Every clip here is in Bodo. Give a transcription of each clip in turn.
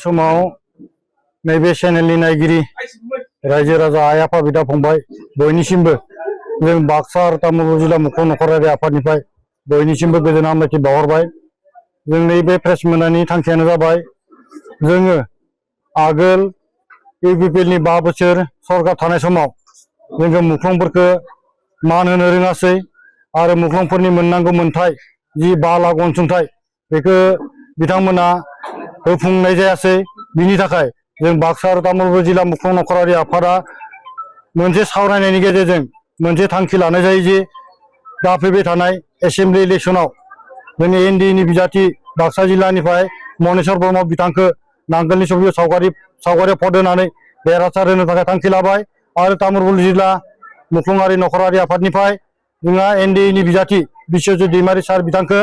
समाव नैबे चेनेलनि नायगिरि रायजो राजा आइ आफा बिदा फंबाय बयनिसिमबो जों बाक्सा आरो तामुलपुर जिल्ला मुख्लं नखरारि आफादनिफ्राय बयनिसिमबो गोजोन हामलायथि बावहरबाय। जोंनि बे प्रेस मोनानि थांखियानो जाबाय जोङो आगोल इउपिपिएलनि 5 बोसोर सरकार थानाय समाव जोङो मुख्लंफोरखौ मान होनो रोङासै आरो मुख्लंफोरनि मोननांगौ मोनथाय जि 5 लाख अनसुंथाइ बेखौ बिथांमोना होफुंनाय जायासै। बिनि थाखाय जों बाक्सा आरो तामुलपुर जिल्ला मुख्लं नखरारि आफादा मोनसे सावरायनायनि गेजेरजों मोनसे थांखि लानाय जायो जे दा फैबाय थानाय एसेम्बलि इलेक्शनाव जोंनि एनडिएनि बिजाथि बाक्सा जिल्लानिफ्राय मनेस्वर ब्रह्म बिथांखौ नांगोलनि सबियाव सावगारियाव फट होनानै देरहासार होनो थाखाय थांखि लाबाय। आरो तामुलपुर जिल्ला मुख्लंआरि नखरारि आफादनिफ्राय जोंहा एनडिएनि बिजाथि बिश्वजित दैमारि सार बिथांखौ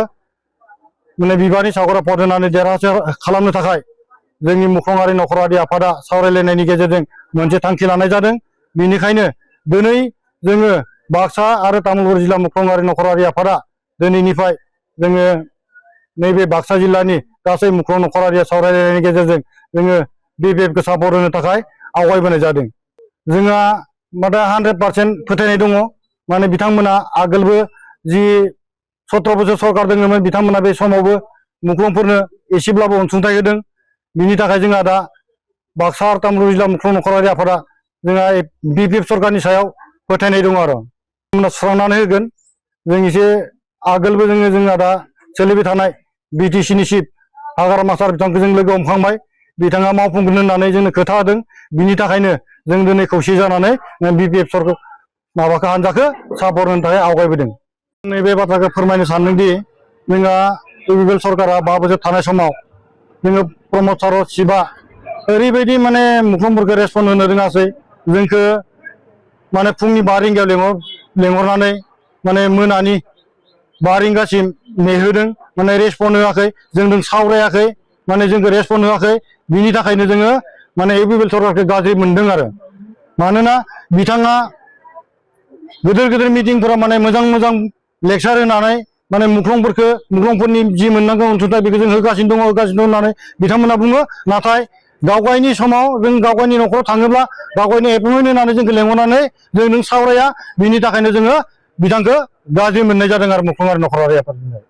माने बिबारनि सावगारियाव फट होनानै देरहासार खालामनो थाखाय जोंनि मुख्लंआरि नखरारि आफादा सावरायलायनायनि गेजेरजों मोनसे थांखि लानाय जादों। बेनिखायनो दिनै जोङो बाक्सा आरो तामुलपुर जिल्ला मुख्लंआरि नखरारि आफादा दिनैनिफ्राय जोङो नैबे बाक्सा जिल्लानि गासै मुख्लं नखरारिया सावरायलायनायनि गेजेरजों जोङो बिपिएफखौ सापर्ट होनो थाखाय आवगायबोनाय जादों। जोंहा माने 100% फोथायनाय दङ। माने बिथांमोना आगोलबो जि 17 बोसोर सरकार दङमोन बिथांमोना बे समावबो मुख्लंफोरनो एसेब्लाबो अनसुंथाइ होदों। बिनि थाखाय जोंहा दा बाक्सा आरो तामुलपुर जिल्ला मुख्लं नखरारि आफादा जोंहा बिपिएफ सरकारनि सायाव फोथायनाय दङ आरो सुस्रांनानै होगोन। जों एसे आगोलबो जोंहा दा सोलिबाय थानाय बिटिसिनि चिफ हाग्रामा सार बिथांखौ जों लोगो हमखांबाय। बिथाङा मावफुंगोन होननानै जोंनो खोथा होदों। बिनि थाखायनो जों दिनै खौसे जानानै बिपिएफ सरकार माबाखौ हान्जाखौ सापर्ट होनो थाखाय आवगायबोदों। नैबे बाथ्राखौ फोरमायनो सानदोंदि जोंहा इउपिपिएल सरकारा 5 बोसोर थानाय समाव जोङो प्रमद चन्द्र शिबआ ओरैबायदि माने मुख्लंफोरखौ रेसपन्ड होनो रोङासै। जोंखौ माने फुंनि 5 रिंगायाव लेंहरनानै माने मोनानि 5 रिंगासिम नेहोदों। माने रेसपन्ड होआखै, जोंजों सावरायाखै, माने जोंखौ रेसपन्ड होआखै। बिनि थाखायनो जोङो माने इउपिपिएल सरकारखौ गाज्रि मोनदों आरो मानोना बिथाङा गिदिर मिटिंफोराव माने मोजां लेक्सार होनानै माने मुख्लंफोरनि जि मोननांगौ अनसुंथाइ बेखौ जों होगासिनो दङ होननानै बिथांमोना बुङो। नाथाय गावगायनि समाव जों गावगायनि न'खराव थाङोब्ला गावगायनि एपइन्टमेन्ट होनानै जोंखौ लेंहरनानै जों सावराया। बिनि थाखायनो जोङो बिथांखौ गाज्रि मोननाय जादों आरो मुख्लंआरि नखरारि आफादनिफ्राय।